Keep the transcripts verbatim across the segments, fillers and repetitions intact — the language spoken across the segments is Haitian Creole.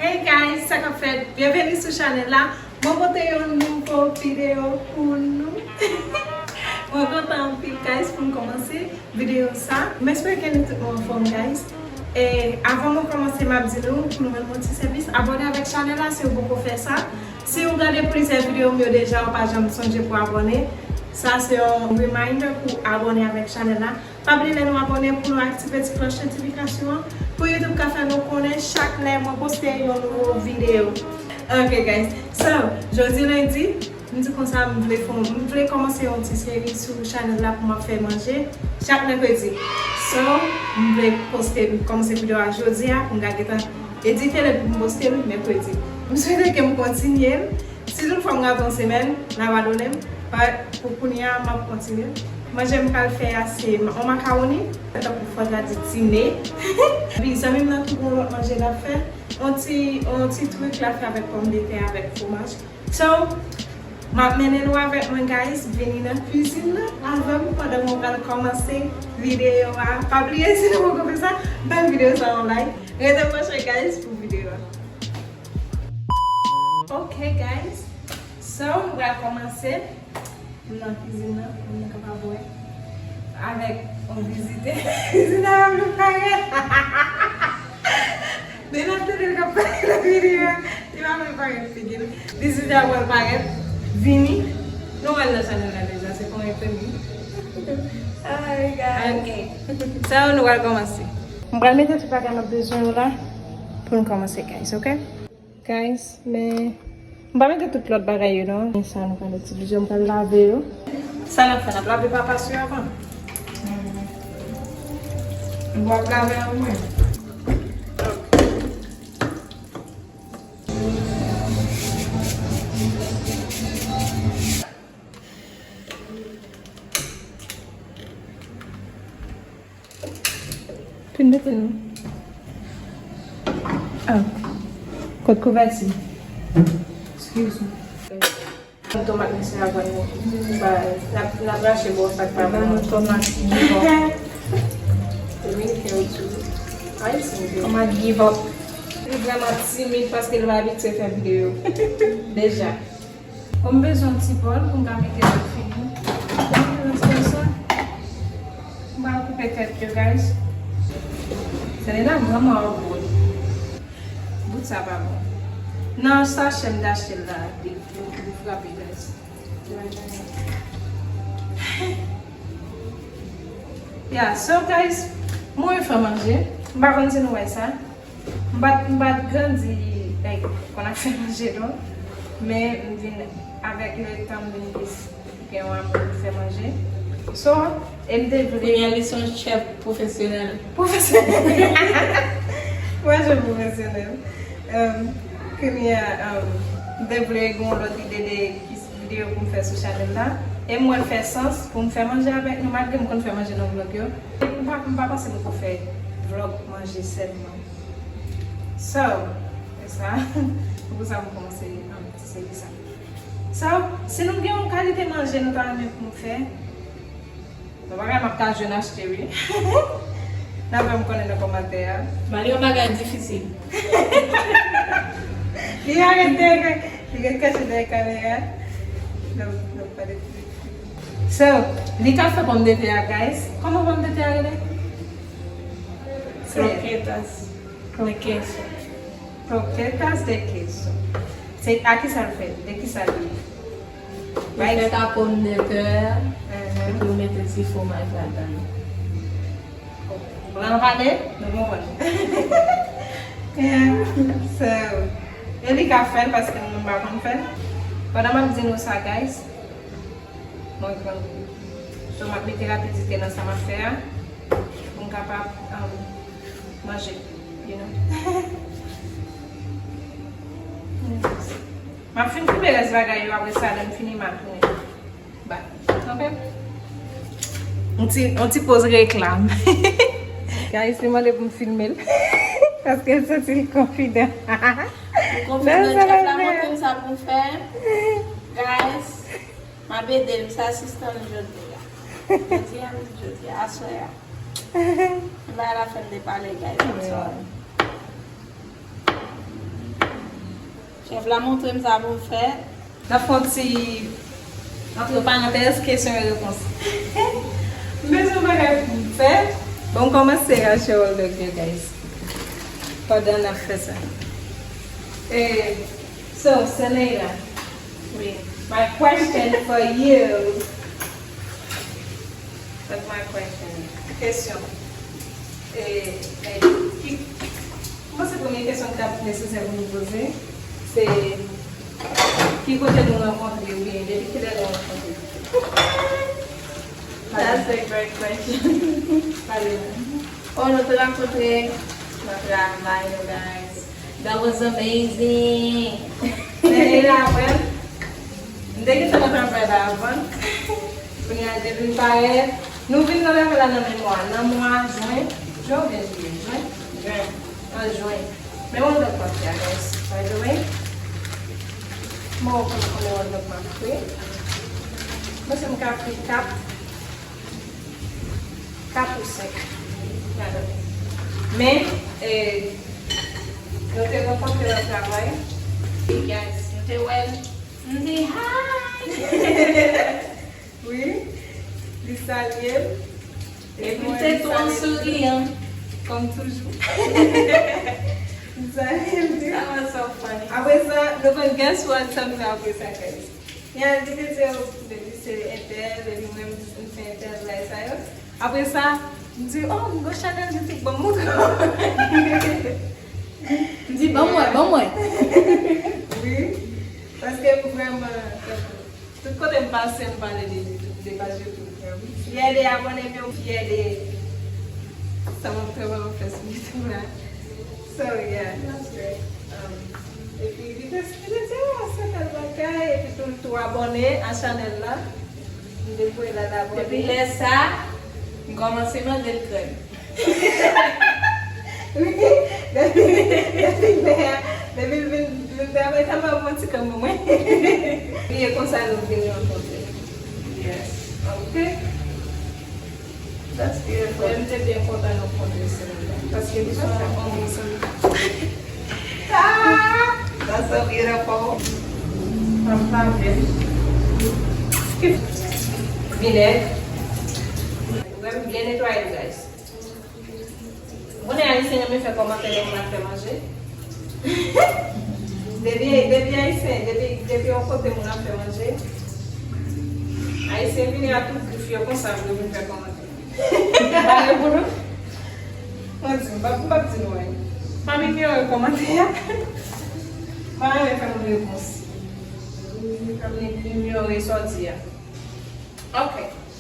Hey guys, sa k ap fèt? Byenveni sou chanèl la. Mwen pote yon nouvo videyo pou nou. Mwen kontan anpil guys pou m kòmanse videyo sa. M espere ke nou tout nou anfòm guys. E avan mwen kòmanse, m ap di nou pou nou rann mwen ti sèvis, abòne avèk chanèl la si w poko fè sa. Si w gade plizyè videyo m yo deja, w pa janm sonje pou abòne. Sa se yon reminder pou abòne avèk chanèl la. Pa bliye lè nou abòne pou nou aktive ti klòch notifikasyon an pou YouTube ka fè nou konnen chak lè mwen poste yon nouvo videyo. Ok guys, so jodi lendi, m di konsa m vle fè, m vle kòmanse yon ti seri sou chanèl la pou m ap fè manje chak mèkredi. So m vle poste, kòmanse videyo a jodi a pou m ka gentan edite l epi pou m poste l mèkredi. M swete ke m kontinye l. Si tout fwa m rate yon semèn, n a padone m. But pou kounye a, m ap kontinye. Manje m pral fè a se ma- yon makawoni, tankou Fodla di tine. Epi zanmi m nan tou gon lòt manje l ap fè. Yon ti, yon ti twik l ap fè avèk pòmdetè, avèk fwomaj. So, m ap mennen nou avèk mwen guys, vini nan kwizin nan avè m pandan mwen pral kòmanse videyo a. Pa bliye si nou poko fè sa, bay videyo sa yon like. Rete branche guys pou videyo a. Ok guys, so m pral kòmanse. M nan kwizin nan, pou nou kapab wè avèk yon vizitè. Vizitè a pa vle parèt. Men n ap tande l k ap pale nan videyo a. Li pa vle parèt figi l. Vizitè a pral parèt. Vini. Nou wè l nan chanèl la deja, se pa yon enpremi. Ay, guys. Ok. So nou pral kòmanse. M pral mete tout bagay m ap bezwen yo la pou n kòmanse guys, ok? Guys, men m pa mete tout lòt bagay yo non. Men sa nou pral itilize, m pral lave yo. Sa n ap fè, n ap lave papas yo avan? M p ap lave an mwen. Fin mete nou. Ah. Kot kouvèti? Excuse me. Tomat misye a pran nou. N ap, n ap rache bò sa k pa bon. Tomat give up. Wi, kè w tou. Ay, si m te. Tomat give up. Li vrèman timid paske li pa abitye fè videyo. Deja. Bon, m bezwen yon ti bòl pou m ka mete lòt figi. Bon, m bezwen ti bòl sa. M pral koupe tèt yo, guys. Selena vrèman an bout. Bout sa pa bon. Nan sachè m t achte l la, li, li, li frape, guys. Yeah, so, guys, mwen fè manje. M pa konn si nou wè sa. M pa t, m pa t grandi, like, konn ap fè manje non. Men m vin, avèk letan, m vin plis gen yon amou pou fè manje. So, e m te vle. Kounye a li se yon chèf pwofesyonèl. Pwofesyonèl. Mwen je pwofesyonèl. Um, kounye a, um, m te vle gen yon lòt ide de ki videyo pou m fè sou chanèl la. E m wè l fè sans pou m fè manje avèk nou, malgre m konn fè manje nan vlòg yo. M pa, m pa panse m pou fè vlòg manje sèlman. So, se sa. Se pou sa m kòmanse, um, ti seri sa. So, si nou gen yon kalite manje nou ta renmen pou nou fè, nou bagay m ap ta jwenn achte wi. N a fè m konnen nan kòmantè a. Ba li yon bagay difisil. Li arete, li ret kache dèyè kamera. Non, non, pa de. So, li ka fè pòmdetè a, guys. Kòman pòmdetè a rele? Croquetas de queso. Croquetas de queso. Se a ki sa l fèt? De ki sa l ye? Li fèt a pòmdetè, epi ou mete ti fwomaj ladan l. Blan pale, nou konprann. Yeah. So, e li ka fè l paske mwen m pa konn fè l. Pandan m ap di nou sa, guys, mwen grangou. So, m ap mete rapidite nan sa m ap fè a pou m kapab, um, manje, you know. Yes. M ap fin koupe rès bagay yo, apre sa, lè m fini, m a tounen. Ba, kanpe. On ti, on ti poz reklam. Guys, li mande pou m filme l. Paske l santi l konfidan. Ou konfidan, chèf la montre m sa pou m fè. Guys, m ap ede l, m se asistan l jodi a. Jodi a, jodi a, aswè a. M bay la fèm de pale, guys, I'm sorry. Chèf la montre m sa pou m fè. N ap fè yon ti, antre parantèz, kesyon e repons. M bezwen yon bagay pou m fè. Bon, m kòmanse rache Waldock yo, guys. Pandan n ap fè sa. Eh, so, Seneira. Wi. My question for you. That's my question. Kesyon. E, e, ki, m panse premye kesyon ki t ap nesesè pou nou poze, se ki kote nou rankontre oubyen depi kilè nou rankontre? That's a great question. Pale nou. Oh, nou te rankontre nan travay, nou, guys. That was amazing! Men e la, mwen, m te gentan nan travay la avan. Kounye a, depi m parèt, nou vin nan travay la nan men mwa, nan mwa jen, jen oubyen jiyè? Jen? Jen. An jen. Men mwen, m t ap pase a, guys. By the way, mwen, ou konn konbyen wòl m ap fri? Mwen, se m ka fri kat. Kat ou senk. Gade. Men, eh, nou te rankontre nan travay. Guys, nou te wè l. M di, "Hi!" Wi, li salye m. Epi l te tou an souriyan, kòm toujou. Li salye m tou. That was so funny. Apre sa, nou konn guess what, sa m fè apre sa, guys? Li te di, "Oh, baby, se entèl, baby, mwen, m se entèl, bagay sa yo." Apre sa, m di, "Oh, m gon chanèl YouTube, ban m montre w." M di, "Ban m wè, ban m wè." Wi, paske m vrèman, tout kote m pase, m pale de, de paj YouTube mwen. M fyè de abòne m yo, m fyè de sa m ap travay, m ap fè sou YouTube la. So, yeah, that's great. Um, epi, li te, li te di, "Oh, se tèl bagay," epi tou, l tou abòne a chanèl la. M te voye l al abòne. Depi lè sa, m kòmanse mande l krèm. Wi, depi, depi lè a, depi l vin, vin travay, sa m ap fè yon ti krèm pou mwen. Wi, e konsa nou vin rankontre. Yes. Ok. That's beautiful. Mwen, m te byen kontan nou kontre semèn nan, paske li se yon bon zanmi. Ah, that's so beautiful. Sa m pa byen. Vinèg. Mwen, m byen netwaye, guys. Ou konnen Ayisyen renmen fè kòmantè lè moun ap fè manje. Depi, depi Ayisyen, depi, depi yon kote moun ap fè manje, Ayisyen vini ak tout grif yo konsa pou yo vin fè kòmantè. Pale pou nou. Mwen di, m p ap, m p ap di nou anyen. M ap inyore kòmantè a. M pa renmen fè moun repons. M ap inyore sa w di a. Ok.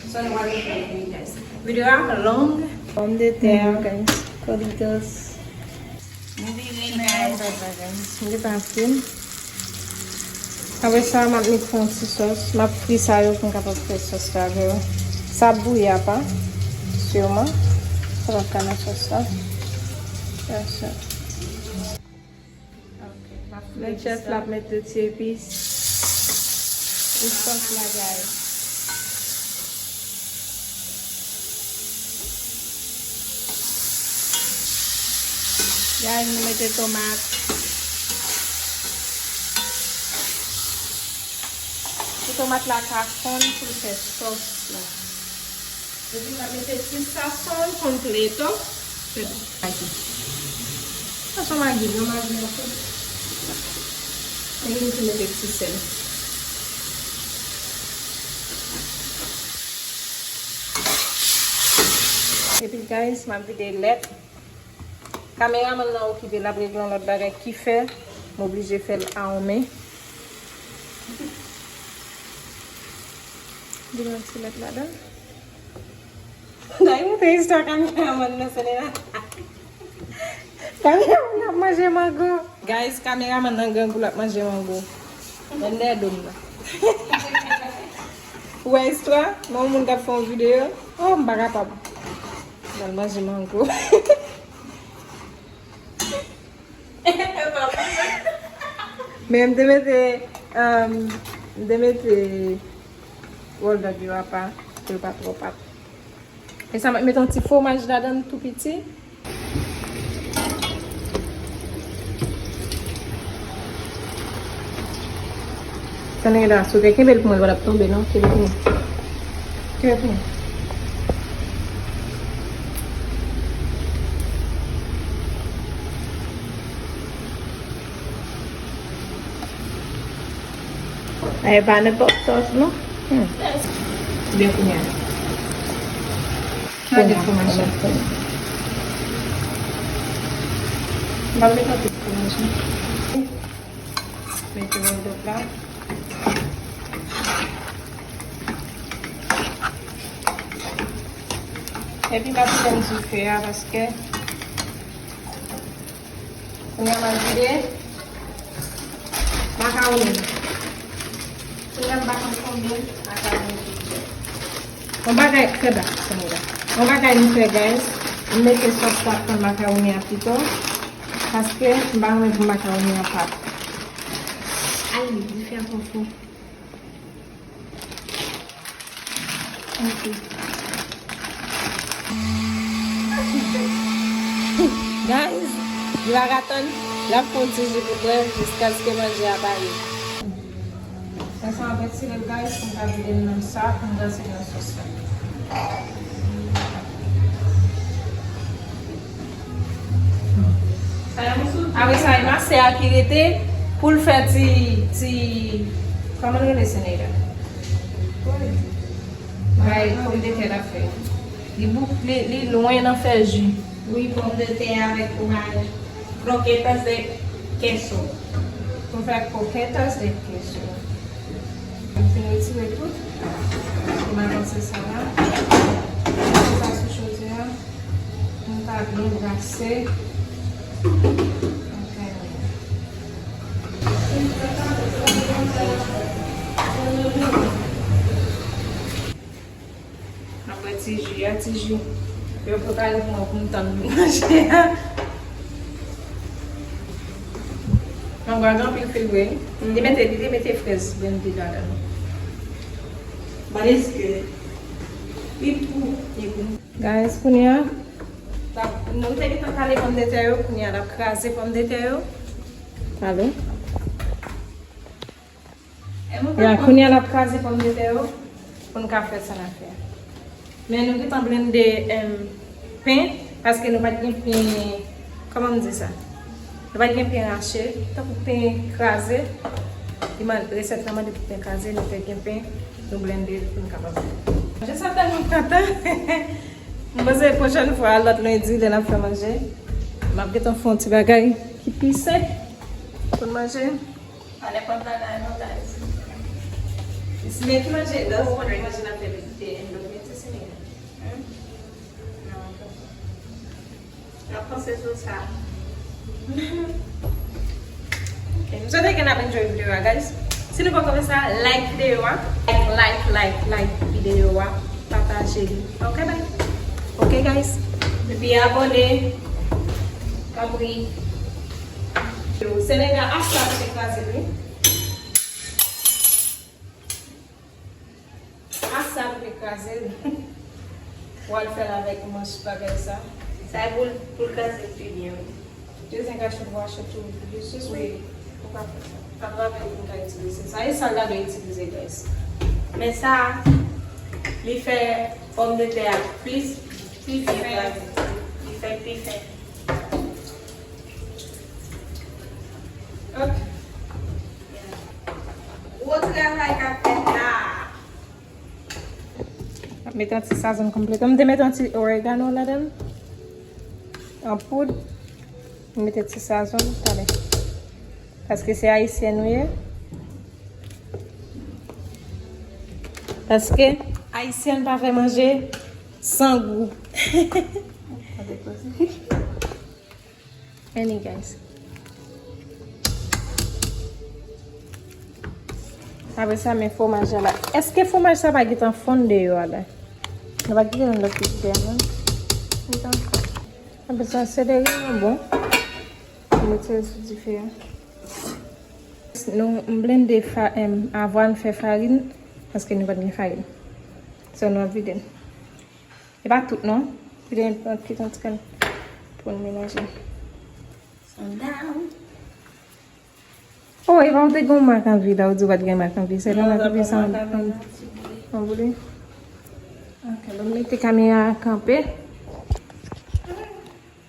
So, nou pral mete l, guys. Videyo a long. Pòmdetè, guys. Coditos. Nou vire, guys. M gentan fini. Apre sa, m ap met yon ti sòs. M ap fri sa yo pou m kapab fè sòs la avè yo. Sa ap bouyi apa, siman. Sa p ap ka nan sòs la. Fè sa. Ok, m ap fouye. Nan chèf la, ap met de ti epis. Pou sòs la, guys. Guys, nou mete tomat. Pou tomat la ka fonn, pou l fè sòs la. Epi m ap mete ti sazon konpleto. Se bon. Magi. Sa se magi, non, magi an fè. Epi m tou mete ti sèl. Epi, guys, m ap vide lèt. Kameramann nan okipe, l ap regle yon lòt bagay, kifè m oblije fè l a yon men. Vide yon ti lèt ladan. N a montre istwa kameramann nan, Selena. Kameramann ap manje mango. Guys, kameramann nan grangou, l ap manje mango. Nan nè do m nan. Ou wè istwa? Mwen, yon moun k ap fè yon videyo. Oh, m pa kapab. L al manje mango. Men m te mete, um, m te mete wòlgad yo apa, pou l pa twò pat. E sa, m ap met yon ti fwomaj ladan l tou piti. Tande la, si w te kenbe l pou mwen, l pa t ap tonbe, non. Kenbe l pou mwen. Kenbe l pou mwen. E pa nenpòt sòs, non. Hmm. Byen kounye a. Gade fromaj la. M pa mete anpil fromaj, non. Mete nan dòt la. Epi m ap fè m dife a paske kounye a m ap vide makawoni. Kounye a m pa konn konbyen makawoni ki fè. Yon bagay, fè bak, fè bak. Yon bagay m fè, guys, m mete sòs la pou makawoni a pito, paske m pa renmen pou makawoni a pa. Ay, dife a twò fò. Ok. Guys, li pa ka tann, l ap fè yon ti ji pou bwè jiskaske manje a pare. Sa, sa mwen retire, guys, pou m ka vide l nan sa, pou m gase nan sòs la. Apre sa, e masè a ki rete pou l fè ti, ti, kòman l rele, Seneira? Bay pòmdetè l ap fè. Li bouk, li, li lwen nan fè ji. Wi, pòmdetè avèk fromaj. Croquetas de queso. Pou fè croquetas de queso. Mwen fin retire tout. Pou m avanse sa la. Mete sa sou chodyè a. Mwen pa byen brase. Ok. Apre ti ji a, ti ji. Yo prepare pou mwen pou m tann manje a. Mwen gade anpil fil vre. Li mete, li te mete frèz blende ladan. Paske li pou, li pou. Guys, kounye a, nou te gentan kale pòmdetè yo, kounye a n ap kraze pòmdetè yo. Alo? Ya, kounye a n ap kraze pòmdetè yo pou n ka fè sa n ap fè a. Men nou gentan blende, em, pen, paske nou pa t gen pen, kòman m di sa? Nou pa t gen pen rache, tankou pen kraze. Li man-, resèt la mande pou pen kraze, nou te gen pen, nou blende l pou n kapab fè. Manje sa tèlman kontan. M panse pwochèn fwa, lòt lendi, lè n ap fè manje, m ap gentan fè yon ti bagay ki pi senp pou n manje. Pa nenpòt bagay non, guys. Simen ki manje, dan ou konnen ki manje n ap fè, mete, mete simen. Hmm? Non. N ap panse sou sa. Ok, m swete ke n ap enjoy videyo a, guys. Si nou poko fè sa, like videyo a. Like, like, like, like videyo a. Pataje li. Ok, bye. Ok, guys. Epi abòne. Tanpri. Senegal ap sa pou te kraze, wi. Ap sa pou te kraze l. W al fè l avèk manch bagay sa. Sa e pou l, pou l kraze l pi byen, wi. Dezyen kachòt, twa kachòt tou, wi. Wi, ou ka fè sa. Atrapè pou n ka itilize sa. E sa l ta dwe itilize, guys. Men sa, li fè pòmdetè a plis, pi byen kraze. Li fè l pi fen. Ok. Gwo travay k ap fèt la. Mete yon ti sazon konplèt. M te mete yon ti oregano ladan l. An poud. M mete ti sazon, tande. Paske se ayisyèn nou ye. Paske ayisyèn pa fè manje san gou. Any, guys. Apre sa, men fwomaj la. Èske fwomaj sa pa gentan fonn deyò a la? Nou pa kite l lòt ki deyò a, non? Gentan fonn. Apre sa, seleri an bon. Nou mete l sou dife a. Nou, m blende fa-, em, avwàn fè farin, paske nou pa t gen farin. So, nou ap vide l. E pa tout non. Vide yon ti kantite pou n melanje. Sundown. Oh, e pa w te gen yon mak anvi la, ou di w pa t gen mak anvi. Se pa mak anvi sa, an boule. Ok, ban m mete kamera a kanpe.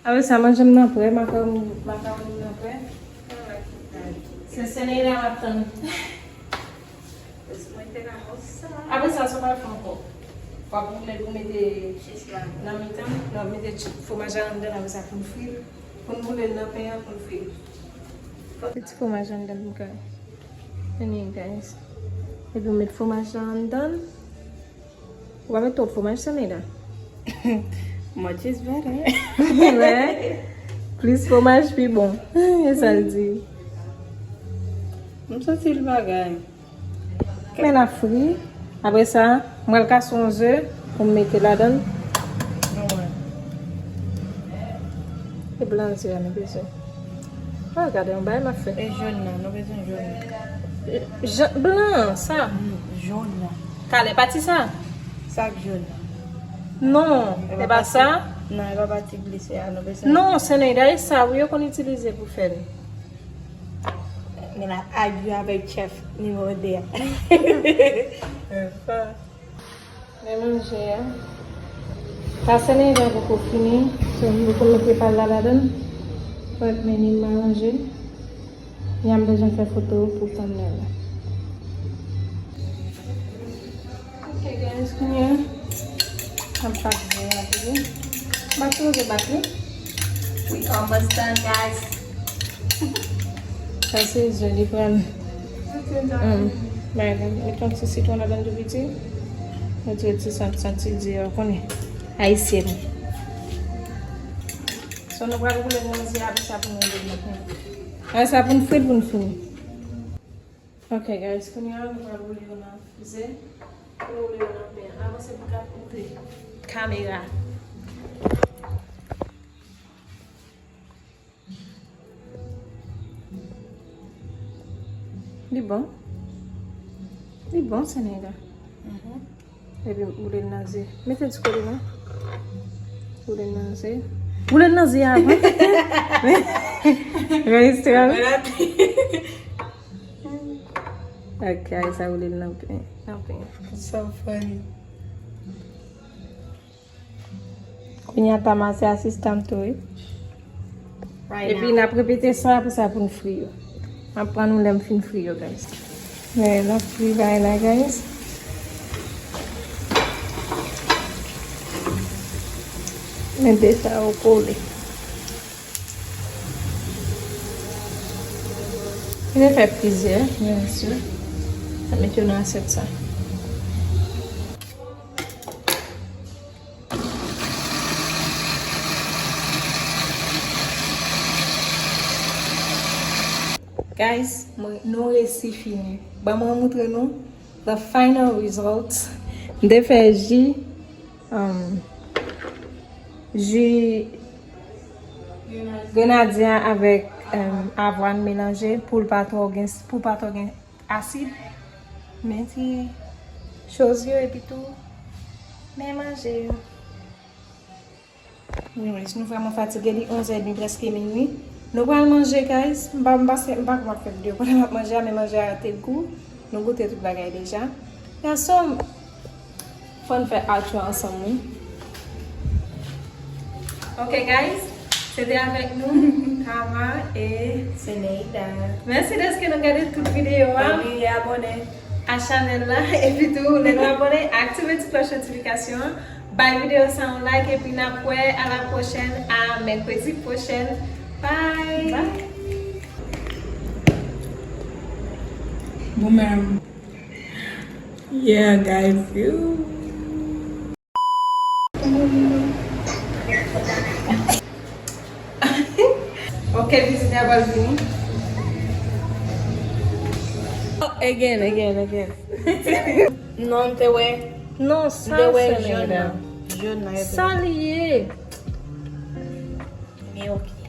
Apre sa, manje m nan prè, makawon, makawon m nan prè. Se Seneira m ap tann. Apre sa, sa w pral fè ankò? W ap boule pou mete nan mitan, nan mete ti fwomaj la anndan, apre sa pou n fri l. Pou n boule l nan pen an, pou n fri l. Ti fwomaj anndan pou ka. Anyway, guys. Epi w met fwomaj la anndan. Ou pa met twòp fwomaj, Seneira? Much is better. Wè. Plis fwomaj, pi bon. E sa l di. M santi l bagay. Men l ap fri. Apre sa, mwen al kase yon ze pou m mete ladan l. E blan ze a nou bezwen. Ah, gade yon bagay m ap fè. E jòn nan, nou bezwen jòn nan. Jan, blan, sa. Mm, jòn nan. Talè, pati sa? Sa k jòn nan. Non, e pa sa. Non, e pa pati glise a, nou bezwen. Non, Seneira, e sa, wi, yo konn itilize pou fè l. Men la, argue avèk chèf nimewo de a. Men manje a. Pase nan idan poko fini. So, nou poko mete pal la ladan. But men ni manje. Yam bezwen fè foto pou thumbnail la. Ok, guys, kounye a. An pat vre a tou. Bat li, oke, bat li. We almost done, guys. Sa se ze li pral. Hum, bay la, met yon ti sitwon ladan tou piti. Yon ti, ti sant, sant ti di, ou konnen. Ayisyèn. So, nou pral boule nan ze, apre sa pou nou boule. Apre sa pou n fri l, pou n fini. Ok, guys, kounye a, nou pral boule yo nan ze. Pou nou boule yo nan pen. Avanse pou ka koute. Kamera. Li bon. Li bon, Seneira. Mhm. Epi boule l nan ze. Mete ti kote non. Boule l nan ze. Boule l nan ze avan. Rejistre. Ok, sa boule l nan pen. Nan pen. So funny. Kounye a Tama se asistan m tou, wi. Epi n ap repete sa, apre sa pou n fri yo. M ap pran nou lè m fin fri yo, guys. Men, n ap fri bagay la, guys. Men de sa yo kole. Mwen fè plizyè, byen si. Mwen mete yo nan asyèt sa. Guys, mwen, nou resi fini. Ban mwen moutre nou the final results. M te fè ji, um, ji grenadya avèk, um, avwàn melanje pou l pa twò gen, pou l pa twò gen asid. Men ti choz yo epi tou, men manje yo. Anyways, nou vrèman fatige, li onzè edmi, prèske minui. Nou pral manje, guys. M pa, m pa, m pa konn ap fè videyo pandan m ap manje a, men manje a te gou. Nou goute tout bagay deja. Gason, fò n fè outro ansanm, wi. Ok, guys. Se te avèk nou, Tama e Seneida. Mèsi dèske nou gade tout videyo a. Pa bliye abòne a chanèl la. Epi tou, lè nou abòne, aktive ti klòch notifikasyon an. Bay videyo sa yon like epi n ap wè a la pwochèn, a mèkredi pwochèn. Bye! Bye! Bon, men. Yeah, guys. You. Ok, vizitè a pral vini. Oh, again, again, again. Non, m te wè. Non, sa se jòn nan. Jòn nan, sa li ye. Men ok.